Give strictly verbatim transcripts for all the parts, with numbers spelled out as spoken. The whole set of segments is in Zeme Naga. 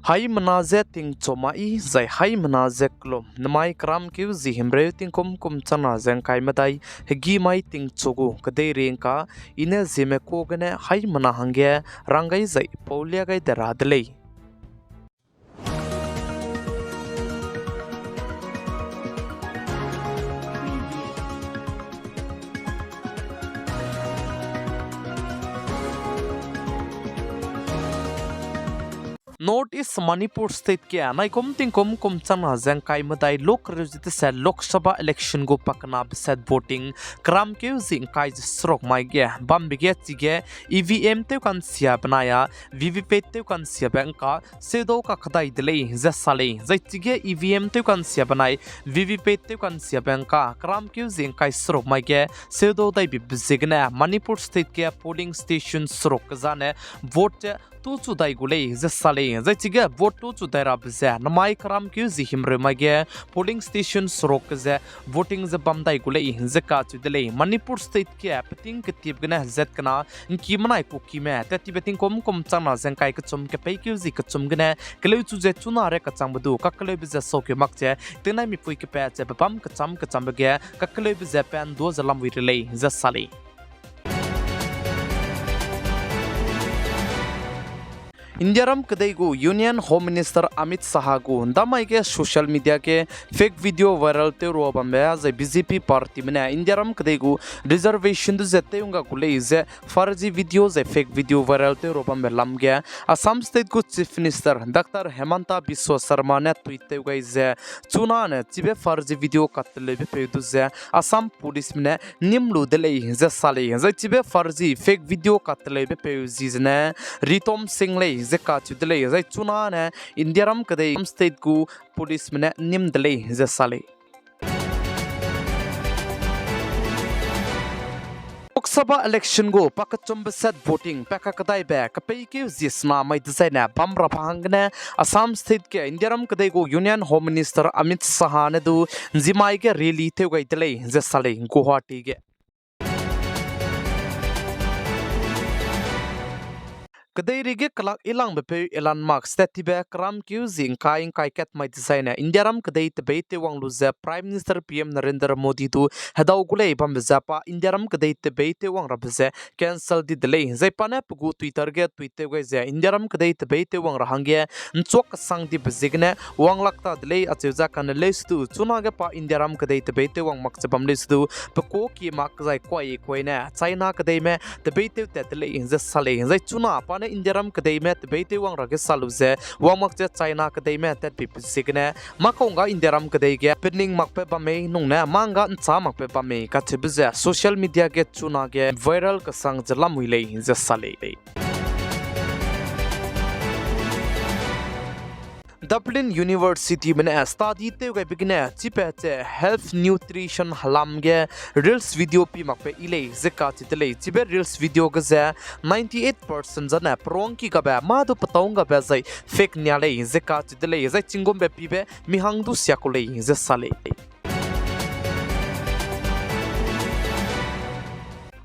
Haimena je tingchu mai, zai haimena je kelum, namai keramkeu zie himreu tingkum kum changna ze ngkai medai, hegî mai tingchu gu kedeirei ngka, i ne Zeme ka gene haimena hangge rang gai zai paulia gai de ra de lei. North East Manipur State ge naikum tingkum kum changna ze ngkai medai luk reuzi tese Lok Sabha election gu pakenabe set voting keramkeu zie ngkai ze seruk mai ge bambe ge chige E V M tewkansia benai a V V P A T tewkansiabe ngka seudau kakdai de lei ze sa lei. Zai chige E V M tewkansia benai V V P A T tewkansiabe ngka keramkeu zie ngkai seruk mai ge seudau daibibe ziegene Manipur State ge polling station seruk kezane vote te tuchu dai gu lei ze sa lei. Zai chige vote tuchu dai rabe ze namai keramkeu zie himreu mai ge polling station seruk ge ze voting ze bam dai gu lei ze kacheu de lei. Manipur State ge peting ketip gene hezat kena ngki menai kukime tat tibe tingkum kum changna ze ngkai kechum kepeikeu zie kechum gene keleuchu ze chuna re kachangbe du kakeleube ze saukeu mak ze tingnai mipui kepat ze bebam kecham kechambe ge kakeleube ze pan du ze lamui re lei ze sa lei. Indiaram kedei gu Union Home Minister Amit Shah gu ndamai ge social media ge fake video viral tew ra bambe zai B J P partyme ne Indiaram kedei gu reservation du ze tew ngga gu lei ze farzi video zai fake video viral tew ra bambe lam ge Assam State gu Chief Minister Doctor Himanta Biswa Sarma ne tweet tew gai ze chuna ne chibe farzi video kateleube peu du ze Assam policeme ne nim lu de lei ze sa lei. Zai chibe farzi fake video kateleube peu zi zene Ritom Singh lei ze kacheu de lei. Zai chuna ne Indiaram kedei Assam State gu policeme ne nim de lei ze sa lei. Lok Sabha election gu pakechumbe set voting pa kakdaibe kepeikeu zie sena mai dezaine bam ra pa hanggene Assam State ge Indiaram kedei gu Union Home Minister Amit Shah ne du nzimai ge rally tew gai de lei ze sa lei Guwahati ge. Kedeirei ge kelak ilangbe peu Elon Musk tat tibe keramkeu zie ngkai ngkai kat mai dezaine Indiaram kedei tebeî tewwang lu ze Prime Minister P M Narendra Modi du hedau gu lei bambe ze pa Indiaram kedei tebeî tewwang rabe ze cancel di de lei. Zai pa ne pe gu Twitter ge tweet tew gai ze Indiaram kedei tebeî tewwang ra hangge nchuak kesang dibe ziegene wang lak ta de lei acheu ze kane leusedu chunage pa Indiaram kedei tebeî tewwang mak ze bam leusedu pe kuâ kie mak zai kuai kuai ne China kedeime tebeî tew tat de lei ze sa lei. Zai chuna pa ne Indiaram kedeime tebeî tewwang ra ge sa lu ze wang mak ze China kedeime tatbibe ziegene mâ kau ngga Indiaram kedei ge pening makbe bam mei nung ne mâ ngga nchâ makbe bam mei kacheube ze social media ge chunage viral kesang ze lamui lei ze sa lei. Dublin Universityme ne study tew gaibe gene chipat ze health nutrition helam ge reels video pi makbe yi lei ze kacheu de lei. Chibe reels video ge ze ninety-eight percent zane peruangki gabe mâ du petâu nggabe zai fake nia lei ze kacheu de lei. Zai chigumbe pibe mi hang du sia ku lei ze sa lei.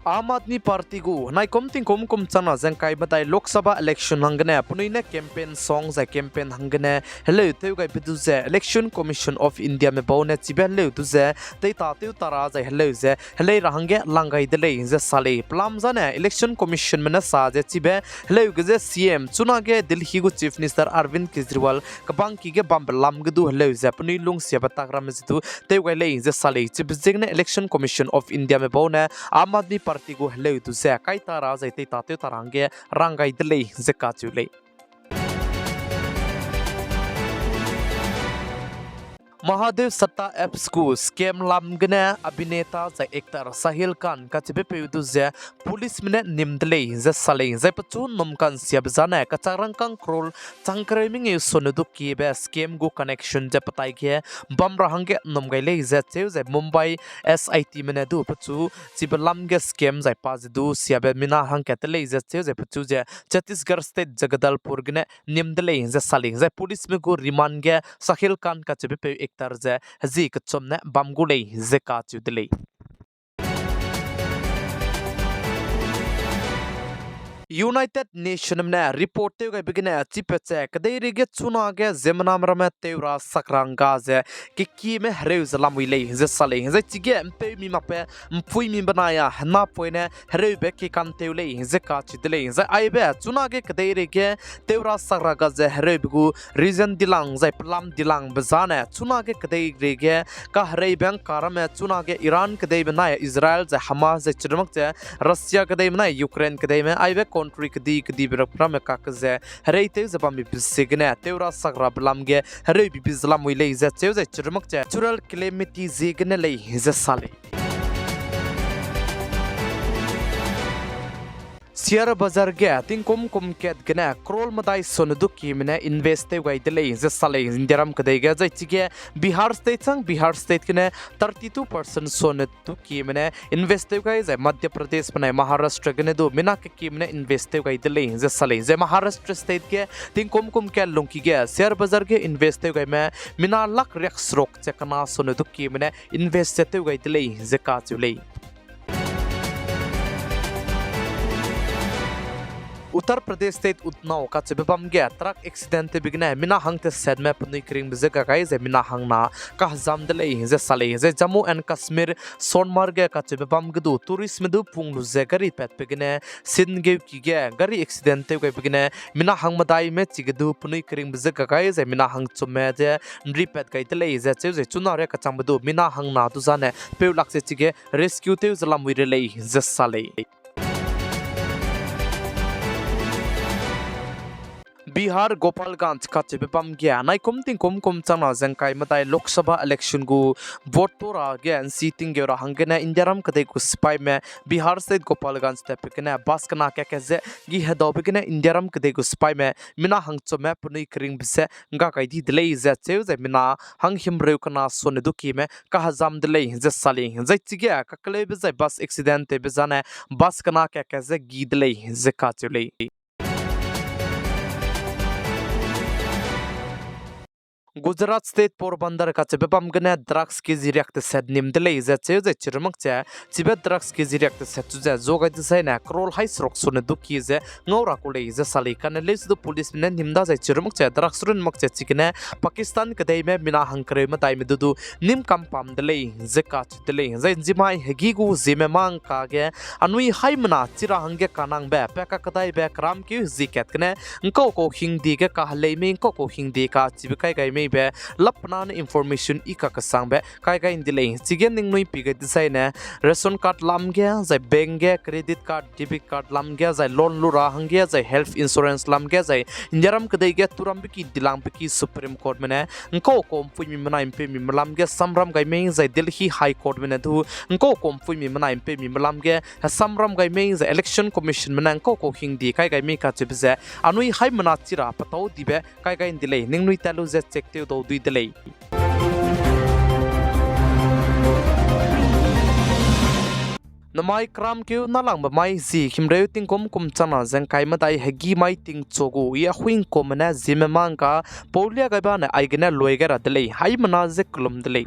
Aam Aadmi Party gu naikum tingkum kum changna ze ngkai medai Lok Sabha election hanggene penui ne campaign song zai campaign hanggene heleu tew gaibe du ze Election Commission of Indiame bau ne chibe heleu du ze teita tew ta ra zai heleu ze helei ra hangge lang gai de lei ze sa lei. Pelam zane Election Commissionme ne sa ze chibe heleu ge ze C M chunage Delhi gu Chief Minister Arvind Kejriwal kebangki ge bambe lam ge du heleu ze penui lungsiabe tak ramme ze du tew gai lei ze sa lei. Chibe ziegene Election Commission of Indiame bau ne Aam Aadmi Party gu heleu du ze kai ta ra zai teita tew ta ra hangge rang gai de lei ze kacheu lei. Mahadev Satta apps gu scam lam gene abhineta zai actor Shahil Khan kacheube peu du ze policeme ne nim de lei ze sa lei. Zai pechu nnum ka'nsiabe zane kachak rangkâng crore chang kereu mengeu sone du kiebe scam gu connection ze petai ge bam ra hangge nnum gai lei ze cheu zai Mumbai S I Tme ne du pechu chibe lam ge scam zai pa ze du siabe mina hangkat te lei ze cheu zai pechu ze Chhattisgarh State Jagdalpur gene nim de lei ze sa lei. Zai policeme gu remand ge Shahil Khan kacheube peu actor ze hezi kechum ne bam gu lei ze kacheu de lei. United Nationme ne report tew gaibe gene chipat ze kedeirei ge chunage ziemmena ramme tew ra sak ra ngga ze kekieme hereu ze lamui lei ze sa lei. Zai chige ’mpeumi makbe ’mpuimi benai a henapoine hereube kekan tew lei ze kacheu de lei. Zai aibe chunage kedeirei ge tew ra sak ra ga ze hereube gu reason dilang zai pelam dilangbe zane chunage kedeirei ge kahereibe ’ngka ramme chunage Iran kedeime nai Israel zai Hamas zai chirmak ze Russia kedeime nai Ukraine kedeime aibe country kedi kedibe ramme kak ze hereitew ze bambe ziegene tew ra sak rabe lam ge hereubibi ze lamui lei ze cheu zai chirmak ze natural calamity ziegene lei ze sa lei. Share bazar ge tingkum kum kat gene crore medai sone du kime ne invest tew gai de lei ze sa lei Indiaram kedei ge. Zai chige Bihar State chang Bihar State gene thirty two percent sone du kime ne invest tew gai zai Madhya Pradesh benai Maharashtra gene du mina kekime ne invest tew gai de lei ze sa lei. Zai Maharashtra State ge tingkum kum kat lungki ge share bazar ge invest tew gaime mina lak riak seruk ze kena sone du kime ne invest ze tew gai de lei ze kacheu lei. Uttar Pradesh State Unnao kacheube bam ge truck accident tewbe gene mina hang tesetme penui keringbe je gagai zai mina hangna kahezam de lei ze sa lei. Zai Jammu and Kashmir Sonmarg ge kacheube bam ge du touristme du pung lu ze gari patbe gene singeuki ge gari accident tew gaibe gene mina hang medaime chige du penui keringbe je gagai zai mina hangchumme ze ’nripat gai de lei ze cheu zai chuna ria kachangbe du mina hangna du zane peu lak ze chige rescue tew ze lamui re lei ze sa lei. Bihar Gopalganj kacheube bam ge naikum tingkum kum changna ze ’ngkai medai Lok Sabha election gu vote tura ge ’nsi tinggeu ra hanggene Indiaram kedei gu sipaime Bihar State Gopalganj tatbe gene bus kena kaka ze gi hedaube gene Indiaram kedei gu sipaime mina hangchumme penui keringbe je ’ngga gai di de lei ze cheu zai mina hang himreu kena sone du kime kahezam de lei ze sa lei. Zai chige kakeleube zai bus accident tewbe zane bus kena kaka ze gi de lei ze kacheu lei. Gujarat State Porbandar kacheube bam gene drugs kg riak teset nim de lei ze cheu zai chirumak che, chibe drugs kg riak teset chu ze zuagai dezaine crore hai seruk sone du ki ze ngau ra ku lei ze sa lei. Kane leuse du policeme ne nim da zai chirumak che drugs run mak che chigene Pakistan kedeime mina hangkereu medaime du du nim kam pam de lei ze kacheu de lei. Zai ’nzimai hegî gu ziemme mâ ’ngka ge anui haimena chi ra hangge kanangbe pe kakedaibe keramkeu hezie kat gene ’ngkau kau hingde ge kahelei mei ’ngkau kau hingde kachibe kai gai meibe lappena ne information i kakesangbe kai gai ’ndi lei. Chige ningnui pi gai dezaine ration card lam ge, zai bank ge, credit card, debit card lam ge, zai loan lu ra hangge, zai health insurance lam ge, zai Indiaram kedei ge turambe ki dilangbe ki Supreme Courtme ne ’ngkau kau ’mpuimi menai ’mpeumi melam ge samram gai mei, zai Delhi High Courtme ne du ’ngkau kau ’mpuimi menai ’mpeumi melam ge hesamram gai mei, zai Election Commissionme ne ’ngkau kau hingde kai gai mei kacheube ze anui haimena chi ra petau dibe kai gai ’ndi lei. Ningnui tat lu ze check tew dau dui de lei. Namai keramkeu nâlangbe mai zi himreu tingkum kum changna ze ’ngkai medai hegî mai tingchu gu i ahui ’ngkumme ne ziemme mâ ’ngka paulia gaiba ne aigene lui gai ra de lei, haimena ze kelum de lei.